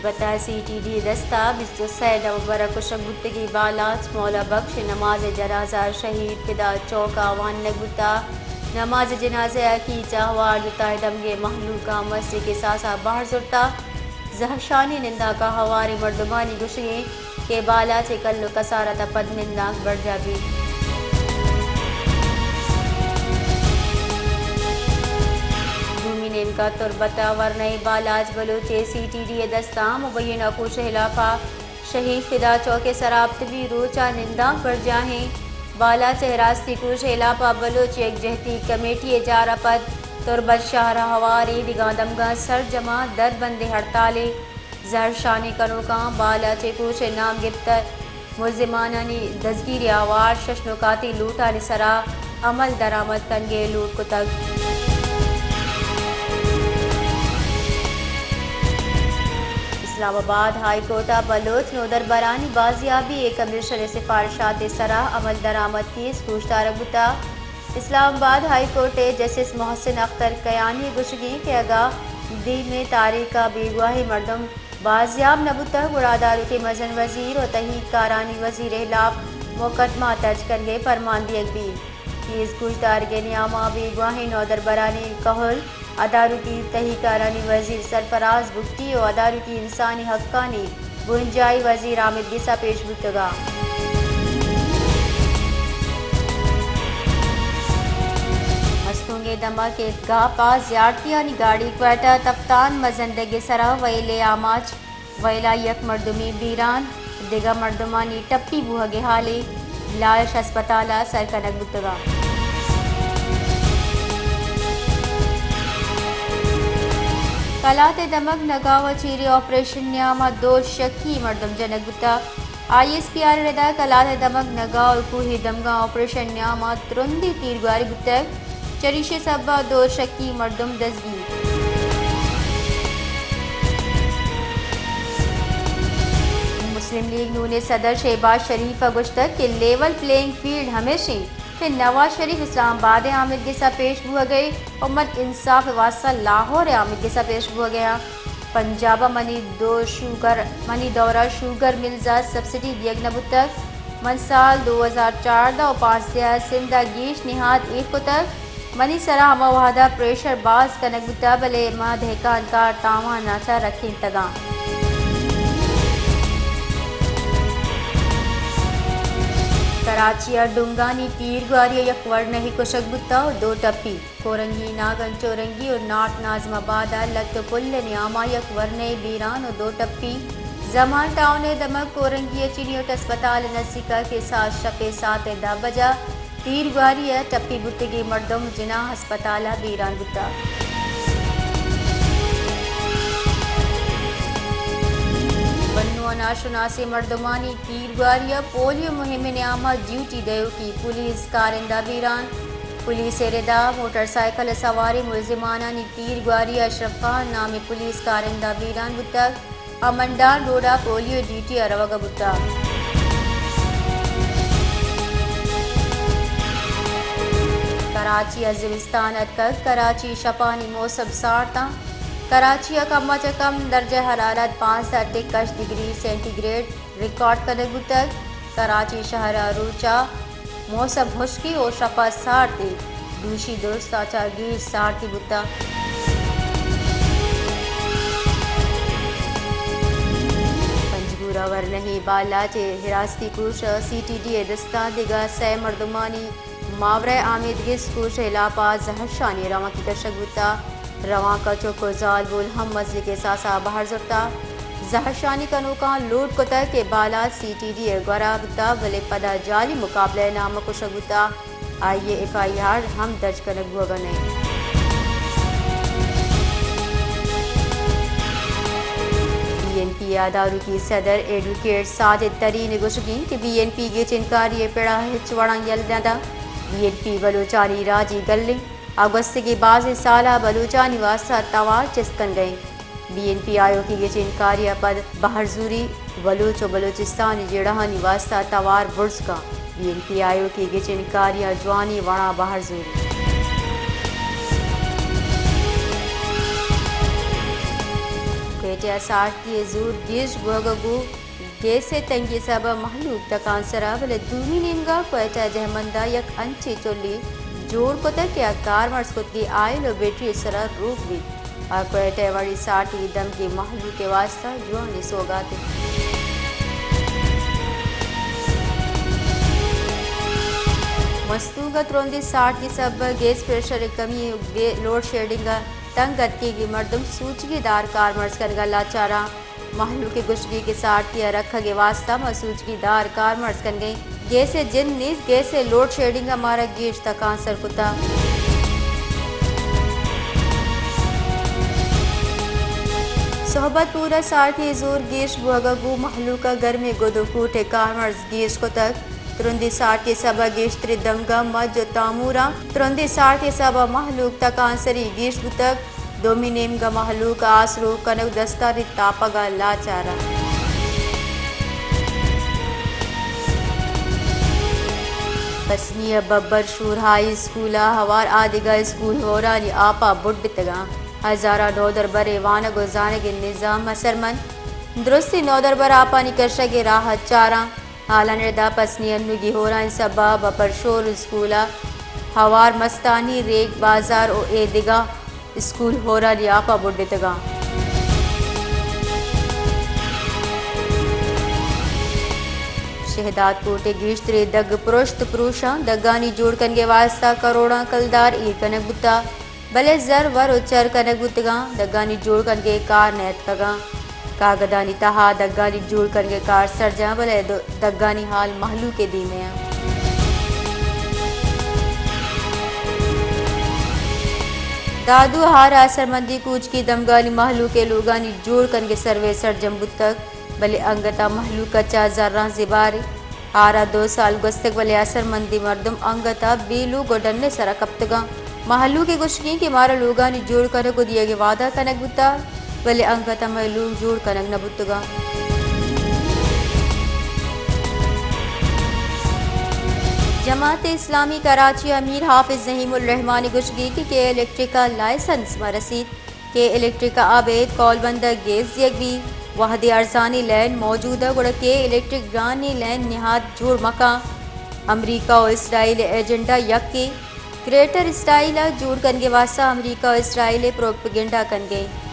بتا C T D دستا بیست و سئے نومبر ء کشگ بوتگیں بالاچ مولا بخش ء نماز جنازہ شہید فدا چوک ء وانگ بوتا۔ نماز جنازہ ء کیچ ء ہوار جتا ء دمگے مہلوک ء مسجد کے ساسا بہر زرتا۔ زہرشانی ننداک ء ہواریں مردمانی گوشگیں کہ بالاچ ء کل و کسارت ء پد ننداک برجا بیت۔ دومی نیمگا تربت ء ورنائیں بالاچ بلوچ ء سی ٹی ڈی ء دستاں مبینہ کوش ء ہلاپ ء شہید فدا چوک ء سرا ہپتمی روچ ء ننداں برجاہیں۔ بالاچ ء ہراستی کوش ء ہلاپ ء بلوچ یکجہتی کمیٹی ء جار ء پد تربت شہر ء ہواریں دگاں دمگاں سرجماں دربندیں ہڑتالے۔ زہرشانی کنوکاں بالاچ ء کوش ء نام گپتہ ملزمانانی دزگیری ء ہوار شش نکاتی لوٹانی سرا عمل درآمد کنگ ء لوٹ کتگ۔ اسلام آباد ہائی کورٹ ء بلوچ نودربرانی بازیابی ء کمشن ء سفارشات ء سرا عمل درآمد کیس گوشدارگ بوتگ۔ اسلام آباد ہائی کورٹ ء جسٹس محسن اختر کیانی ء گوشگیں کہ اگاں دیمی تاریخ ء بیگواہیں مردم بازیاب نہ بوتگ، گڑا ادارکی مزن وزیر و تحقیق کارانی وزیر ء ہلاپ مقدمہ درج کنگ ء پرمان دیگ بیت۔ کیس گوشدارگ ء نیاما بیگواہیں نودربرانی کہول، ادارکی تحقیق کارانی وزیر سرفراز بگٹی و ادارکی انسانی حقانی بنجاہی وزیر آمید گس ء پیش بوتگ ء۔ مستونگ ء دمگ عیدگاہ پہ زیارتیانی گاڑی کوئٹہ تپتان مزندگ ء سرا ویل ء آماچ، ویل ء یک مردمے بیران، دگہ مردمانی ٹپی بوہگ ء حالے، لاش ہسپتال ء سر کنگ بوتگ ء۔ کلات ء دمگ نگاہ ء چیریں آپریشن نیام ء دو شکی مردم جنگ بوتگ۔ آئی ایس پی آر ء ردا کلات ء دمگ نگاہ ء کوہی دمگاں آپریشن نیام ء ترندیں تیرگواری بوتگ۔ چریشی سبب ء دو شکی مردم دزگیر۔ مسلم لیگ نون ء صدر شہباز شریف ء گوشتگ کہ لیول پلینگ فیلڈ ہمیش انت کہ نواز شریف اسلام آباد ء آمید گس ء پیش بوہگ ء و من انصاف ء واستہ لاہور ء آمید گس ء پیش بوہگ ء آں۔ پنجاب ء منی دو شوگر، منی دور ء شوگر ملز ء سبسڈی دیگ نہ بوتگ۔ من سال دو ہزار چاردہ و پانزدہ ء سندھ ء گیش نہاد ایر کتگ۔ منی سرا ہما وہد ء پریشر باز کنگ بوتگ، بلے ما دہکان کار تاوان ء چہ رکینتگ آں۔ کراچی ء ڈنگانی تیرگواری ء یک ورناہے کشگ بوتگ و دو ٹپی۔ کورنگی، ناگن چورنگی و نارتھ ناظم آباد ء لٹ و پل ء نیاما یک ورناہے بیران و دو ٹپی۔ زمان ٹاؤن ء دمگ کورنگی ء چینی و ہسپتال ء نزیک ء کہ ساعت شپ ء ساعت ء دہ بجہ تیرگواری ء ٹپی بوتگیں مردم جناح ہسپتال ء بیران بوتگ۔ بنو ء ناشناسیں مردمانی تیرگواری ء پولیو مہم ء نیام ء ڈیوٹی دیوکی پولیس کارندہ بیران۔ پولیس ء ردا موٹر سائیکل ء سواریں ملزمانانی تیرگواری ء اشرف خان نامیں پولیس کارندہ بیران بوتگ۔ ء منڈان روڈ ء پولیو ڈیوٹی ء روگ ء بوتگ۔ کراچی ء زمستان اتکگ، کراچی شپانی موسم سارت انت۔ کراچی ء کم ء چہ کم درجہ حرارت پانزدہ ٹک ہشت ڈگری سینٹی گریڈ ریکارڈ کنگ بوتگ۔ کراچی شہر ء روچ ء موسم ہشکی و شپ ء سارتی، دوشی درست ء چہ گیش سارتی بوتگ۔ پنجگور ء ورنہیں بالاچ ء ہراستی کوش ء سی ٹی ڈی ء دستاں دگہ سئے مردمانی ماورا ء آمیدگس کوش ء ہلاپ ء زہرشانی روانکی کشگ بوتگ۔ روانک ء چک و زالبول ہم مزنیں کساس ء بہر زرتگ۔ زہرشانی کنوکاں لوٹ کتگ کہ بالاچ سی ٹی ڈی ء گورا بوتگ، بلے پدا جعلی مقابلہ ء نام ء کشگ بوتگ۔ آئی ء ایف آئی آر ہم درج کنگ بوگ ء نہ انت۔ بی این پی ء داروکی صدر ایڈووکیٹ ساجد ترین ء گوشگ انت کہ بی این پی گچین کاری ء پڑ ء ہچ وڑاں یل نہ دنت۔ بی این پی بلوچانی راجی گل انت۔ آ گوستگیں بازیں سال ء بلوچانی واستہ توار چست کنگ ء انت۔ بی این پی آیوکیں گچین کاری ء پد بہر زوری بلوچ و بلوچستان ء جیڑہانی واستہ توار برز کنت۔ بی این پی آیوکیں گچین کاریاں جوانیں وڑاں بہر زوری۔ کوئٹہ ء سارتی ء زور گیش بوگ ء گوں گیس ء تنگی ء سبب ء مہلوک تکانسر ء، بلے دومی نیمگ ء کوئٹہ ء جہمند ء یک انچیں چلی جوڑ کتگ کہ آ کارمرز کتگیں آئل ء بیٹری ء سرا روک بیت۔ آ کوئٹہ ء وڑیں سارتی دمگیں مہلوک ء واستہ جوانیں سوگات انت۔ مستونگ ء ترندیں سارتی ء سبب ء گیس پریشر ء کمی ء گے-، لوڈ شیڈنگ ء تنگ اتکگیں مردم سوچگی دار کارمرز کنگ ء لاچاراں۔ مہلوک ء گوشگی کہ سارتی ء رکھگ ء واستہ ما سوچگی دار کارمرز کنگ ء ایں۔ گیس ء جند نیست، گیس ء لوڈ شیڈنگ ء مارا گیش تکانسر کتہ۔ صحبت پور ء سارتی ء زور گیش بوگ ء گوں مہلوک ء گرمیں گد ء کوٹ ء کارمرز گیش کتگ۔ ترندیں سارتی ء سبب ء گیشتریں دمگاں مج ء تاموراں۔ ترندیں سارتی ء سبب ء مہلوک تکانسری گیش بوتگ۔ دومی نیمگ ء مہلوک ء آس روک کنگ ء دستانی تاپگ ء لاچار انت۔ پسنی ء ببر شور ہائی اسکول ء ہوار آدگہ اسکول ہورانی آپ ء بڈتگاں۔ ہزاراں نودربریں وانگ ء زانگ ء نظام اثرمند۔ درستیں نودربر آپانی کشگ ء راہ ء چاراں۔ حالانی ردا پسنی انوگی ہورانی سبب ء ببر شور اسکول ء ہوار مستانی ریک بازار ء اے دگہ اسکول ہورانی آپ ء بڈتگاں۔ شہداد کوٹ ء گیشتریں دگ پرشت پروشاں، دگانی جوڑ کنگ ء واستہ کروڑاں کلدار ایر کنگ بوتگ۔ بلے زر ور ء چر کنگ بوتگاں، دگانی جوڑ کنگ ء کار نہ اتکگاں۔ کاگدانی تہا دگانی جوڑ کنگ ء کار سرجم، بلے د-، دگانی حال مہلوک ء دیما انت۔ دادو ہار ء اثرمندیں کوچگی دمگانی مہلوک ء لوگانی جوڑ کنگ ء سروے سرجم بوتگ۔ بلے انگت ء مہلوک ء چہ زراں زبارے۔ آرا دو سال گوستگ، بلے اثرمندیں مردم انگت ء بے لوگ ء ڈن ء سرا کپتگاں۔ مہلوک ء گوشگیں کہ مارا لوگانی جوڑ کنگ ء دیگ ء وعدہ کنگ بوتگ، بلے انگت ء مئے لوگ جوڑ کنگ نہ بوتگاں۔ جماعت اسلامی کراچی ء امیر حافظ نعیم الرحمان ء گوشگی کہ کے الیکٹرک ء لائسنس مہ رسیت۔ کہ الیکٹرک ء ابید کولمب ء گیس دیگ بیت۔ وہدے ارزانیں لین موجود ء گڑا کہ الیکٹرک گرانیں لین نہاد جوڑ مکن۔ امریکہ ء اسرائیل ء ایجنڈا یکے۔ گریٹر اسرائیل ء جوڑ کنگ ء واستہ امریکہ ء اسرائیل ء پروپیگنڈا کنگ ء انت۔